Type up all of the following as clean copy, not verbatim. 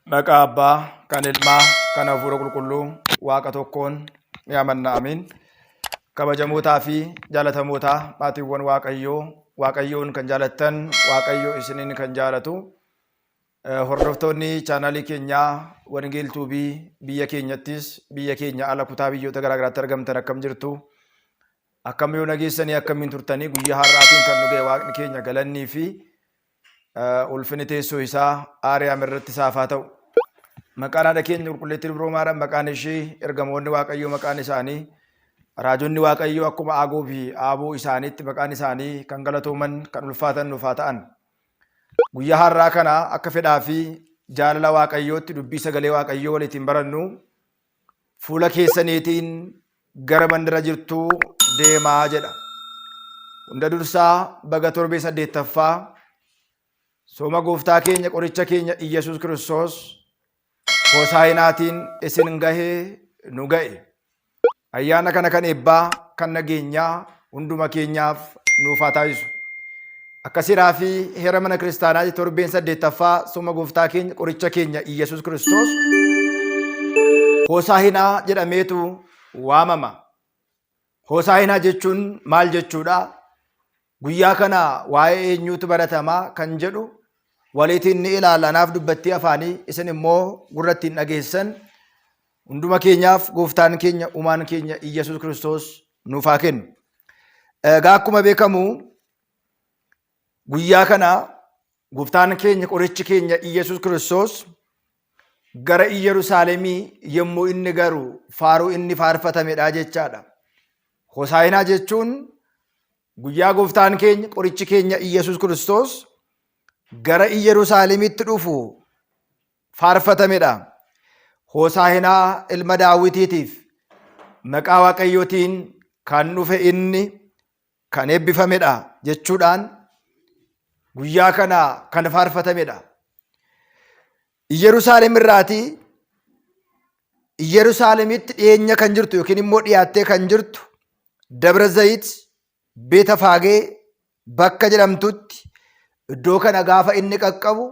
Maqaa Abbaa, kan Ilmaa, kan Hafuura Qulqulluu, Waaqa tokkoon ni amanna. Amiin. Kabajamootaa fi jaalatamootaa maatiiwwan Waaqayyoo, Waaqayyoon kan jaalattan, Waaqayyo isiniin kan jaalatu, hordoftoonni chaanaalii keenyaa Wangeel Tuubii biyya keenyattis biyya keenya ala kutaa biyyoota garaagaraatti argamtan akkam jirtu? Akkam yoo nageessanii akkamiin turtanii guyyaa har'aatiin kan nu ga'e Waaqni keenya galannii fi Ulfinni teessoo isaa Aariyaam irratti isaaf haa ta'u. Maqaan haadha keenya qulqulleettii Dubroo Maariyaam maqaan ishii ergamoonni Waaqayyoo maqaan isaanii raajonni Waaqayyoo akkuma aagoo fi aaboo isaaniitti maqaan isaanii kan galatooman kan ulfaatan nuuf haa ta'an. Guyyaa har'aa kana akka fedhaa fi jaalala Waaqayyootti dubbii sagalee Waaqayyoo waliitiin barannu fuula keessaniitiin gara mandara jirtuu deemaa jedha. Hunda dursaa baga torbee saddeettaffaa sooma gooftaa keenya qoricha keenya Iyyasuus Kiristoos Hosaayinaatiin isin gahee nu ga'e. Ayyaana kana kan eebbaa kan nageenyaa hunduma keenyaaf nuuf haa taasisu. Akka seeraa fi heera mana kiristaanaatti torbeen saddeettaffaa sooma gooftaa keenya qoricha keenya Iyyasuus Kiristoos Hosaahinaa jedhameetu waamama. Hosaahinaa jechuun maal jechuudha? Guyyaa kana waa'ee eenyuutu baratama kan jedhu waliitiin ni ilaalla. Anaaf dubbattii afaanii isin immoo gurra ittiin dhageessan. Hunduma keenyaaf gooftaan keenya uumaan keenya Iyyasuus Kiristoos nuuf haa kennu. Egaa akkuma beekamu guyyaa kana gooftaan keenya qorichi keenya Iyyasuus Kiristoos gara Iyyerusaalemii yommuu inni garu faaruu inni faarfatamedha jechaadha. Hosaayinaa jechuun guyyaa gooftaan keenya qorichi keenya Iyyasuus Kiristoos gara Iyyerusaalemitti dhufu faarfatamedha. Hosaahinaa ilma Daawitiitiif maqaa Waaqayyootiin kan dhufe inni kan eebbifamedha jechuudhaan guyyaa kana kan faarfatamedha. Iyyerusaalem irraatii Iyyerusaalemitti dhiyeenya kan jirtu yookiin immoo dhiyaattee kan jirtu Dabra Zayit Beeta Faagee bakka jedhamtutti iddoo kana gaafa inni qaqqabu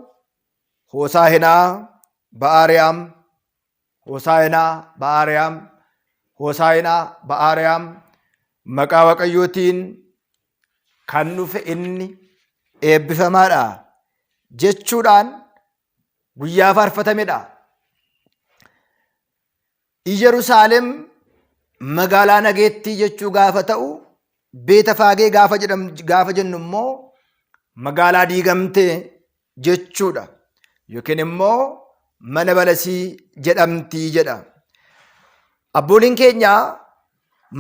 Hoosaahinaa Ba'aariyaam, Hoosaahinaa Ba'aariyaam, Hoosaahinaa Ba'aariyaam maqaa Waaqayyootiin kan dhufe inni eebbifamaadha jechuudhaan guyyaa faarfatamedha. Iyyerusaalem magaalaa nageettii jechuu gaafa ta'u, Beeta Faagee gaafa jedham gaafa jennu immoo magaalaa diigamte jechuudha. Yookiin immoo mana balasii jedhamti jedha. Abbooliin keenya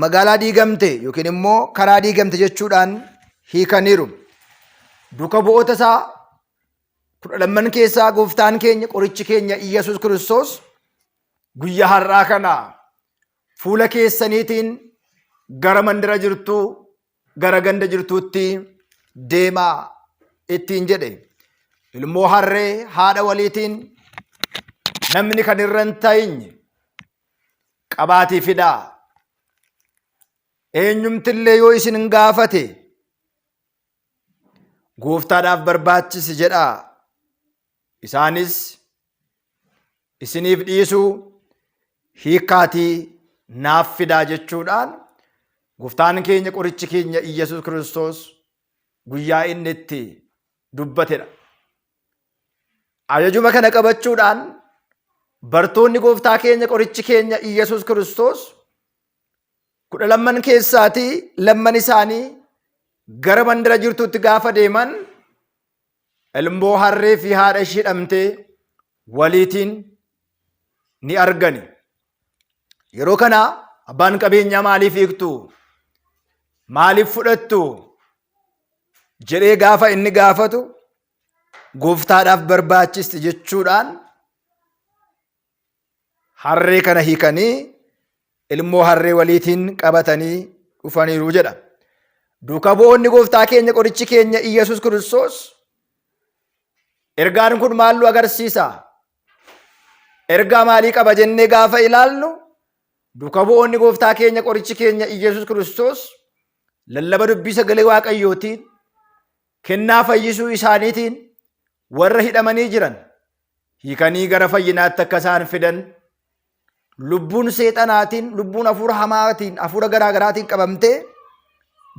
magaalaa diigamte yookiin immoo karaa diigamte jechuudhaan hiikaniiru. Duuka bu'oota isaa kudha lamman keessaa gooftaan keenya qorichi keenya Iyyasuus Kiristoos guyyaa har'aa kana fuula keessaniitiin gara mandara jirtuu gara ganda jirtuutti deemaa ittiin jedhe. Ilmoo harree haadha waliitiin namni kan irra hin ta'inye qabaatii fidaa. Eenyumtillee yoo isin hin gaafate gooftaadhaaf barbaachisi jedhaa. Isaanis isiniif dhiisuu hiikkaatii naaf fidaa jechuudhaan gooftaan keenya qorichi keenya Iyyasuus Kiristoos guyyaa inni itti dubbatedha. Ajajuma kana qabachuudhaan bartoonni gooftaa keenya qorichi keenya Iyyasuus Kiristoos kudha lamman keessaatii lamman isaanii gara mandara jirtutti gaafa deeman ilmoo harree fi haadha ishii hidhamtee waliitiin ni argani. Yeroo kana abbaan qabeenyaa maaliif hiiktu? Maaliif fudhattu? Jedhee gaafa inni gaafatu gooftaadhaaf barbaachisti jechuudhaan harree kana hiikanii ilmoo harree waliitiin qabatanii dhufaniiru jedha. Duuka bu'oonni gooftaa keenya qorichi keenya Iyyasuus Kiristoos ergaan kun maal nu agarsiisa? Ergaa maalii qaba jennee gaafa ilaallu duuka bu'oonni gooftaa keenya qorichi keenya Iyyasuus Kiristoos lallaba dubbii sagalee Waaqayyootiin kennaa fayyisuu isaaniitiin warra hidhamanii jiran hiikanii gara fayyinaatti akka isaan fidan lubbuun seexanaatiin lubbuun hafuura hamaatiin hafuura garaa garaatiin qabamtee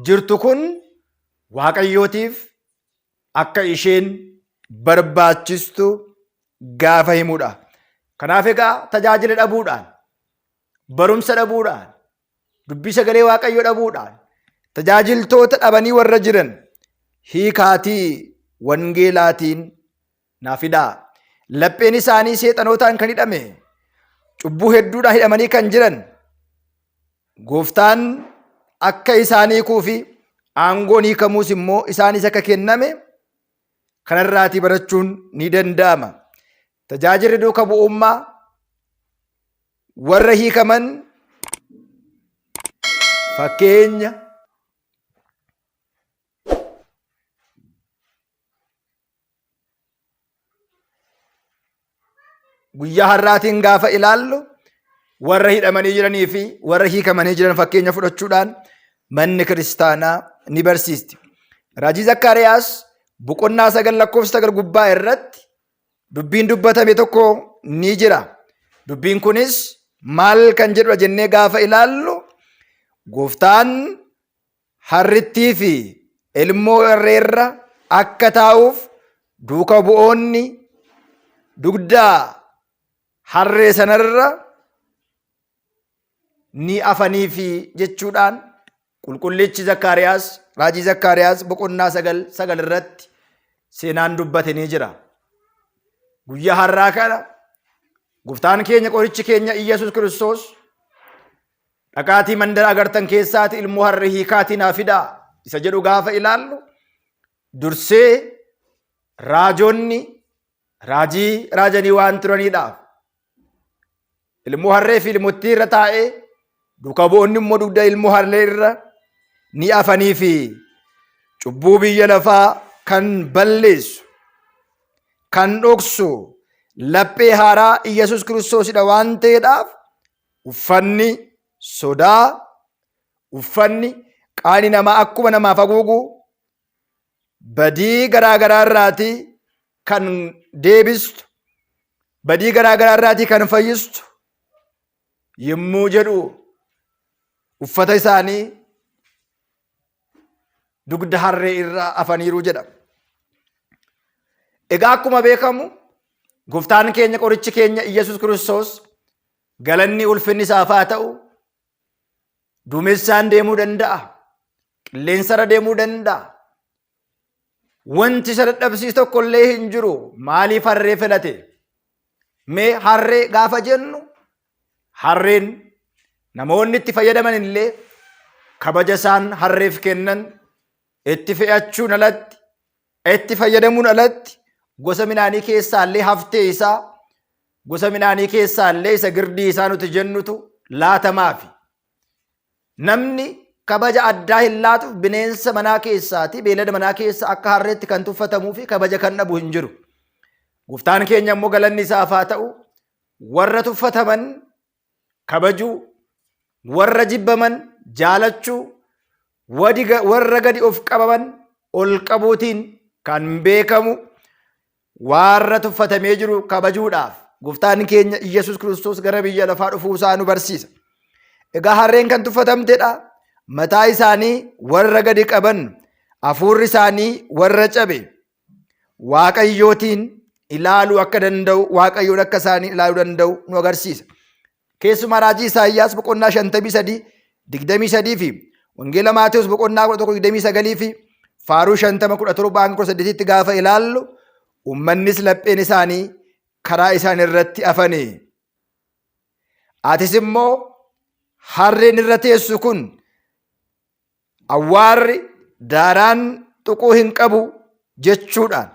jirtu kun Waaqayyootiif akka isheen barbaachistu gaafa himudha. Kanaaf egaa tajaajila dhabuudhaan, barumsa dhabuudhaan, dubbii sagalee Waaqayyoo dhabuudhaan, tajaajiltoota dhabanii warra jiran hiikaatii wangeelaatiin naa fidaa. Lapheen isaanii seexanootaan kan hidhame, cubbuu hedduudhaan hidhamanii kan jiran, gooftaan akka isaan hiikuu fi aangoon hiikamuus immoo isaanis akka kenname kanarraatii barachuun ni danda'ama. Tajaajilli duuka bu'ummaa warra hiikaman fakkeenya Guyyaa har'aatiin gaafa ilaallu warra hidhamanii jiranii fi warra hiikamanii jiran fakkeenya fudhachuudhaan manni kiristaanaa ni barsiisti. Raajii Zakkaariyaas boqonnaa 9 lakkoofsa 9 gubbaa irratti dubbiin dubbatame tokko ni jira. Dubbiin kunis maal kan jedhudha jennee gaafa ilaallu gooftaan harrittii fi ilmoo harreerra akka taa'uuf duuka bu'oonni dugdaa harree sanarra ni afaniifi jechuudhaan qulqullichi Zakkaariyaas raajii Zakkaariyaas boqonnaa 9:9 irratti seenaan dubbate ni jira. Guyyaa har'aa kana gooftaan keenya qorichi keenya Iyyasuus Kiristoos Dhaqaatii mandara agartan keessaati ilmoo harree hiikaatii naa fidaa isa jedhu gaafa ilaallu dursee raajonni raajii raajanii waan turaniidhaaf ilmoo harree fi ilmottii irra taa'ee duuka bu'oonni immoo dugda ilmoo harree irra ni afanii fi cubbuu biyya lafaa kan balleessu kan dhoksu laphee haaraa Iyyasuus Kiristoosidha waan ta'eedhaaf Uffanni sodaa, uffanni qaani namaa akkuma namaaf haguugu badii garaa garaa irraatii kan deebistu, badii garaa garaa irraatii kan fayyistu yommuu jedhu uffata isaanii dugda harree irra afaniiru jedha. Egaa akkuma beekamu gooftaan keenya qorichi keenya Iyyasuus Kiristoos galanni ulfinni isaaf haa ta'u duumessaan deemuu danda'a qilleensarra deemuu danda'a wanti isa dadhabsiisu tokko illee hin jiru maaliif harree filate mee harree gaafa jennu harreen namoonni itti fayyadaman illee kabaja isaan harreef kennan itti fe'achuun alatti itti fayyadamuun alatti gosa midhaanii keessaa illee haftee isaa gosa midhaanii keessaa illee isa girdii isaa nuti jennutu laatamaafi. Namni kabaja addaa hin laatuuf bineensa manaa keessaati beelada manaa keessa akka harreetti kan tuffatamuu fi kabaja kan dhabu hin jiru. Gooftaan keenya immoo galanni isaaf haa ta'u warra tuffataman kabajuu, warra jibbaman jaalachuu, warra gadi of qabaman ol qabuutiin kan beekamu warra tuffatamee jiru kabajuudhaaf gooftaan keenya Iyyasuus Kiristoos gara biyya lafaa dhufuu isaa nu barsiisa. Egaa harreen kan tuffatamtedha. Mataa isaanii warra gadi qaban, hafuurri isaanii warra cabe, Waaqayyootiin ilaaluu akka danda'u, Waaqayyoon akka isaanii ilaaluu danda'u nu agarsiisa. Keessumaa raajii Isaayyaas boqonnaa 53, 23 fi Wangeela Maatewos boqonnaa 11, 29 fi Faaruu 50, 17 hanga 18tti gaafa ilaallu uummannis lapheen isaanii karaa isaan irratti afani. Atis immoo harreen irra teessu kun awwaarri daaraan tuquu hin qabu jechuudhaan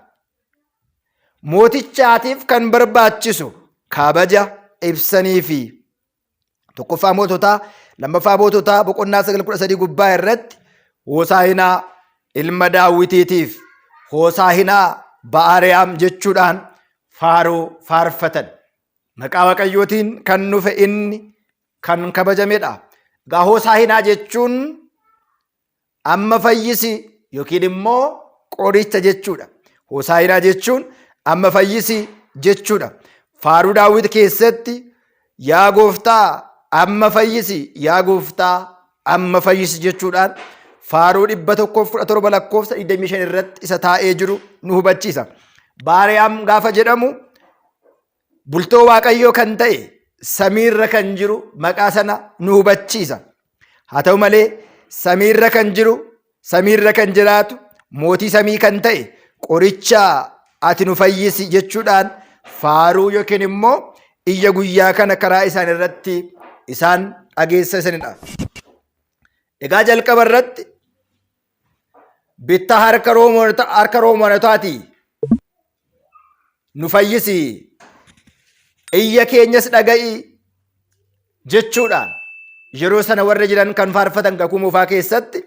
mootichaatiif kan barbaachisu kabaja ibsanii fi tokkoffaa moototaa lammaffaa moototaa boqonnaa 9:13 gubbaa irratti Hoosaahinaa ilma Daawitiitiif Hoosaahinaa Ba'aariyaam jechuudhaan faaruu faarfatan. Maqaa Waaqayyootiin kan dhufe inni kan kabajamedha. Egaa Hoosaahinaa jechuun amma fayyisi yookiin immoo qoricha jechuudha. Hoosaahinaa jechuun amma fayyisi jechuudha. Faaruu Daawit keessatti yaa gooftaa amma fayyisi, yaa gooftaa amma fayyisi jechuudhaan faaruu 117 lakkoofsa 25 irratti isa taa'ee jiru nu hubachiisa. Baariyaam gaafa jedhamu bultoo Waaqayyoo kan ta'e samiirra kan jiru maqaa sana nu hubachiisa. Haa ta'u malee samiirra kan jiru samiirra kan jiraatu mootii samii kan ta'e qoricha ati nu fayyisi jechuudhaan faaruu yookiin immoo iyya guyyaa kana karaa isaan irratti isaan dhageessisanidha. Egaa jalqaba irratti bittaa harka Roomanotaatii nu fayyisi iyya keenyas dhaga'i jechuudhaan yeroo sana warra jiran kan faarfatan kakuu moofaa keessatti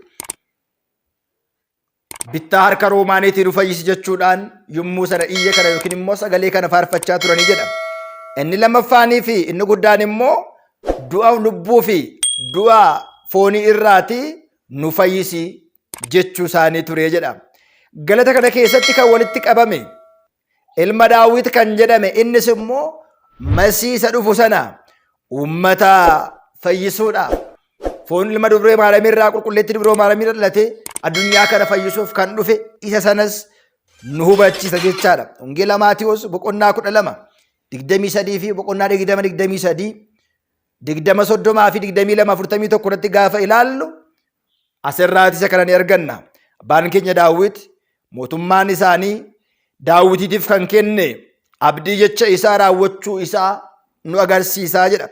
bittaa harka Roomaaniitii nu fayyisi jechuudhaan yommuu sana iyya kana yookiin immoo sagalee kana faarfachaa turanii jedha. Inni lammaffaanii fi inni guddaan immoo du'a lubbuu fi du'a foonii irraatii nu fayyisi jechuu isaanii ture jedha. Galata kana keessatti kan walitti qabame ilma Daawit kan jedhame innis immoo Masii isa dhufu sana uummata fayyisuudha. Foon ilma dubree Maariyaam irraa qulqulleetti dubree Maariyaam irraa dhalate addunyaa kana fayyisuuf kan dhufe isa sanas nu hubachiisa jechaadha. Wangeela Maatiyoos boqonnaa 12 23 fi boqonnaa 20 23 20 30 fi 22 41 irratti gaafa ilaallu asirraati isa kana ni arganna. Abbaan keenya Daawit mootummaan isaanii Daawitiitiif kan kenne abdii jecha isaa raawwachuu isaa nu agarsiisaa jedha.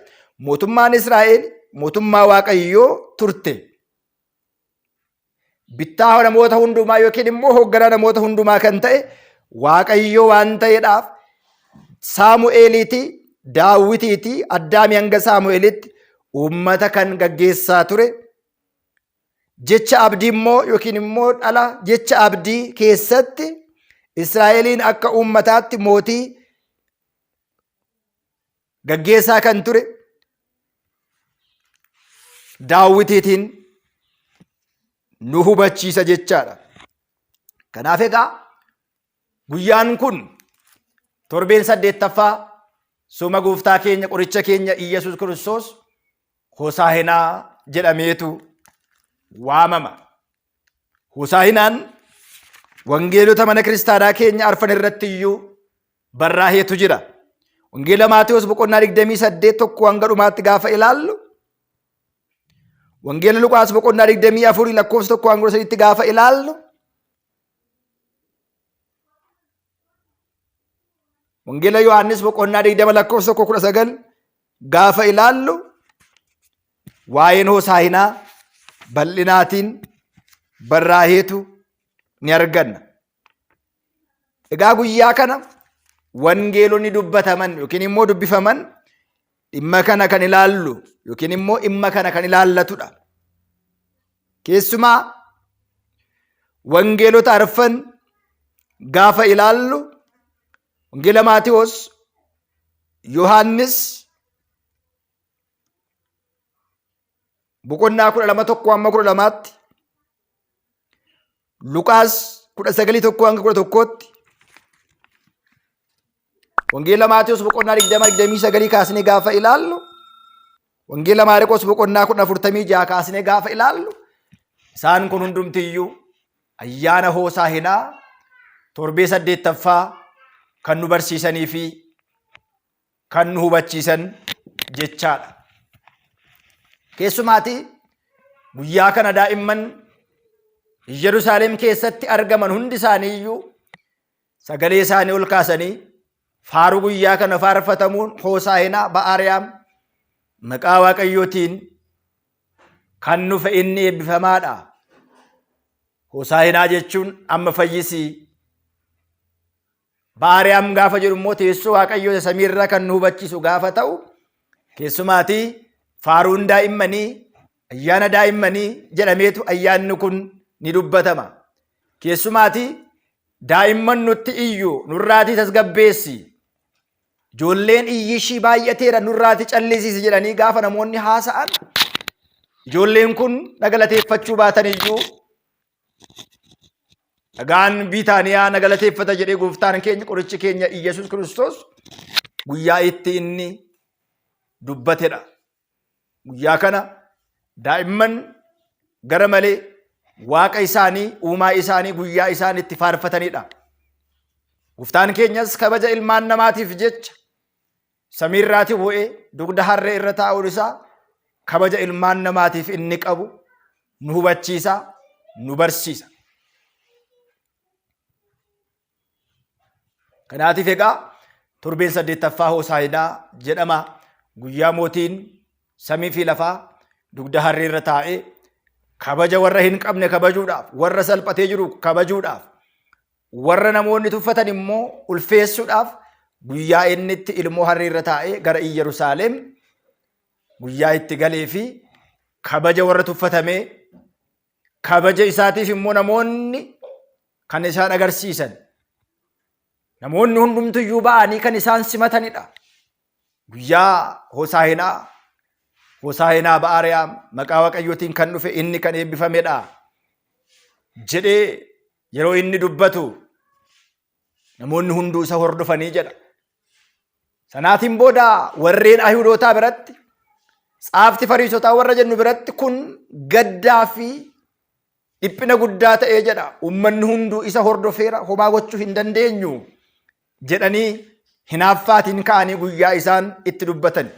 Mootummaan Israa'el mootummaa Waaqayyoo turte. Bittaa namoota hundumaa yookiin immoo hoogganaa namoota hundumaa kan ta'e Waaqayyo waan ta'eedhaaf Saamu'eeliiti Daawitiiti Addaamii hanga Saamu'eelitti uummata kan gaggeessaa ture. Jecha abdii immoo yookiin immoo dhala jecha abdii keessatti Israa'eliin akka uummataatti mootii gaggeessaa kan ture Daawitiitiin nu hubachiisa jechaadha. Kanaaf egaa guyyaan kun torbeen saddeettaffaa sooma gooftaa keenya qoricha keenya Iyyasuus Kiristoos Hosaahinaa jedhameetu waamama. Hosaahinaan wangeelota mana kiristaanaa keenya arfan irratti iyyuu barraaheetu jira. Wangeela Maatewos boqonnaa 28 tokko hanga dhumaatti gaafa ilaallu, Wangeela Luqaas boqonnaa 24 lakkoofsa tokko hanga sadiitti gaafa ilaallu, Wangeela Yohaannis boqonnaa 20 lakkoofsa tokko 19 gaafa ilaallu waa'een Hosaahinaa bal'inaatiin barraaheetu ni arganna. Egaa guyyaa kana wangeelonni dubbataman yookiin immoo dubbifaman dhimma kana kan ilaallu yookiin immoo dhimma kana kan ilaallatudha. Keessumaa wangeelota arfan gaafa ilaallu wangeela Maatiwoos, Yohaannis boqonnaa 12 tokko hamma 12tti, Luqaas 19 tokko hanga 11tti, Wangeela Maatewos boqonnaa 20 29 kaasnee gaafa ilaallu, Wangeela Maarqos boqonnaa 10 46 kaasnee gaafa ilaallu, isaan kun hundumtiyyuu ayyaana Hoosaahinaa torbee saddeettaffaa kan nu barsiisanii fi kan nu hubachiisan jechaadha. Keessumaatii guyyaa kana daa'imman Yerusaalem keessatti argaman hundi isaanii iyyuu sagalee isaanii ol kaasanii faaruu guyyaa kana faarfatamuun Hoosaahinaa Ba'aariyaam maqaa Waaqayyootiin kan dhufe inni eebbifamaadha. Hoosaahinaa jechuun amma fayyisii. Ba'aariyaam gaafa jedhu immoo teessoo Waaqayyoo isa samiirraa kan nu hubachiisu gaafa ta'u keessumaatii faaruun daa'immanii ayyaana daa'immanii jedhameetu ayyaanni kun ni dubbatama. Keessumaatii daa'imman nutti iyyu nurraatii tasgabbeessi. Ijoolleen iyyi ishii baay'ateera nurraatii callisiisi jedhanii gaafa namoonni haasa'an ijoolleen kun na galateeffachuu baatan iyyuu Dhagaan Biitaaniyaa na galateeffata jedhee gooftaan keenya qorichi keenya Iyyasuus Kiristoos guyyaa itti inni dubbatedha. Guyyaa kana daa'imman gara malee waaqa isaanii uumaa isaanii guyyaa isaan itti faarfatanidha. Gooftaan keenyas kabaja ilmaan namaatiif jecha samiirraati bu'ee dugda harree irra taa'uun isaa kabaja ilmaan namaatiif inni qabu nu hubachiisa, nu barsiisa. Kanaatiif egaa torbeen saddeettaffaa Hoosaa'inaa jedhama. Guyyaa mootiin samii fi lafaa dugda harree irra taa'ee kabaja warra hin qabne kabajuudhaaf, warra salphatee jiru kabajuudhaaf, warra namoonni tuffatan immoo ulfeessuudhaaf guyyaa inni itti ilmoo harree irra taa'ee gara Iyyerusaalem guyyaa itti galee fi kabaja warra tuffatamee kabaja isaatiif immoo namoonni kan isaan agarsiisan namoonni hundumtuyyuu ba'anii kan isaan simatanidha. Guyyaa Hosaahinaa Hosaahinaa ba'aariyaam maqaa Waaqayyootiin kan dhufe inni kan eebbifamedha jedhee yeroo inni dubbatu namoonni hunduu isa hordofanii jedha. Sanaatiin booda warreen Ayihudootaa biratti tsaafti Fariisotaa warra jennu biratti kun gaddaa fi dhiphina guddaa ta'ee jedha. Uummanni hunduu isa hordofeera homaa gochuu hin dandeenyu jedhanii hinaaffaatiin ka'anii guyyaa isaan itti dubbatan.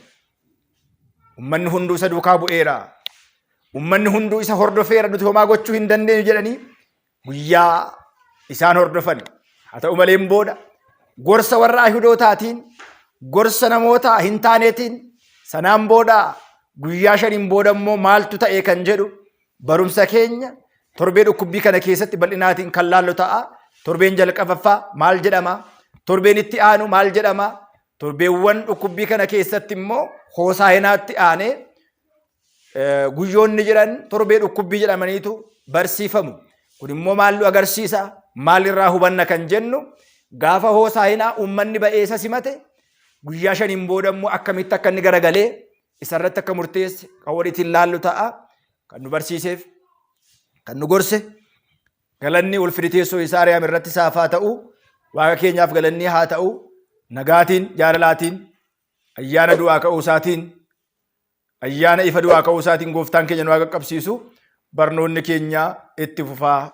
Uummanni hunduu isa duukaa bu'eera. Uummanni hunduu isa hordofeera nuti homaa gochuu hin dandeenyu jedhanii guyyaa isaan hordofan. Haa ta'u malee booda gorsa warra Ayihudootaatiin gorsa namoota hin taaneetiin sanaan booda guyyaa shaniin booda immoo maaltu ta'e kan jedhu barumsa keenya torbee dhukkubbii kana keessatti bal'inaatiin kan laallu ta'a. Torbeen jalqabaffaa maal jedhama? Torbeen itti aanu maal jedhama? Torbeewwan dhukkubbii kana keessatti immoo hoosaa'inaatti aanee guyyoonni jiran torbee dhukkubbii jedhamaniitu barsiifamu. Kun immoo maal nu agarsiisa? Maalirraa hubanna kan jennu gaafa hoosaa'inaa uummanni ba'ee isa simate guyyaa shaniin booda immoo akkamitti akka inni garagalee isarratti akka murteesse kan walitti laallu ta'a. Kan nu barsiiseef, kan nu gorse, galanni ulfinni teessoo isaa Ariyaam irratti isaaf haa ta'u, Waaqa keenyaaf galanni haa ta'u, nagaatiin, jaalalaatiin, ayyaana du'aa ka'uu isaatiin, ayyaana ifa du'aa ka'uu isaatiin gooftaan keenya nu haa qaqqabsiisu. Barnoonni keenya itti fufaa.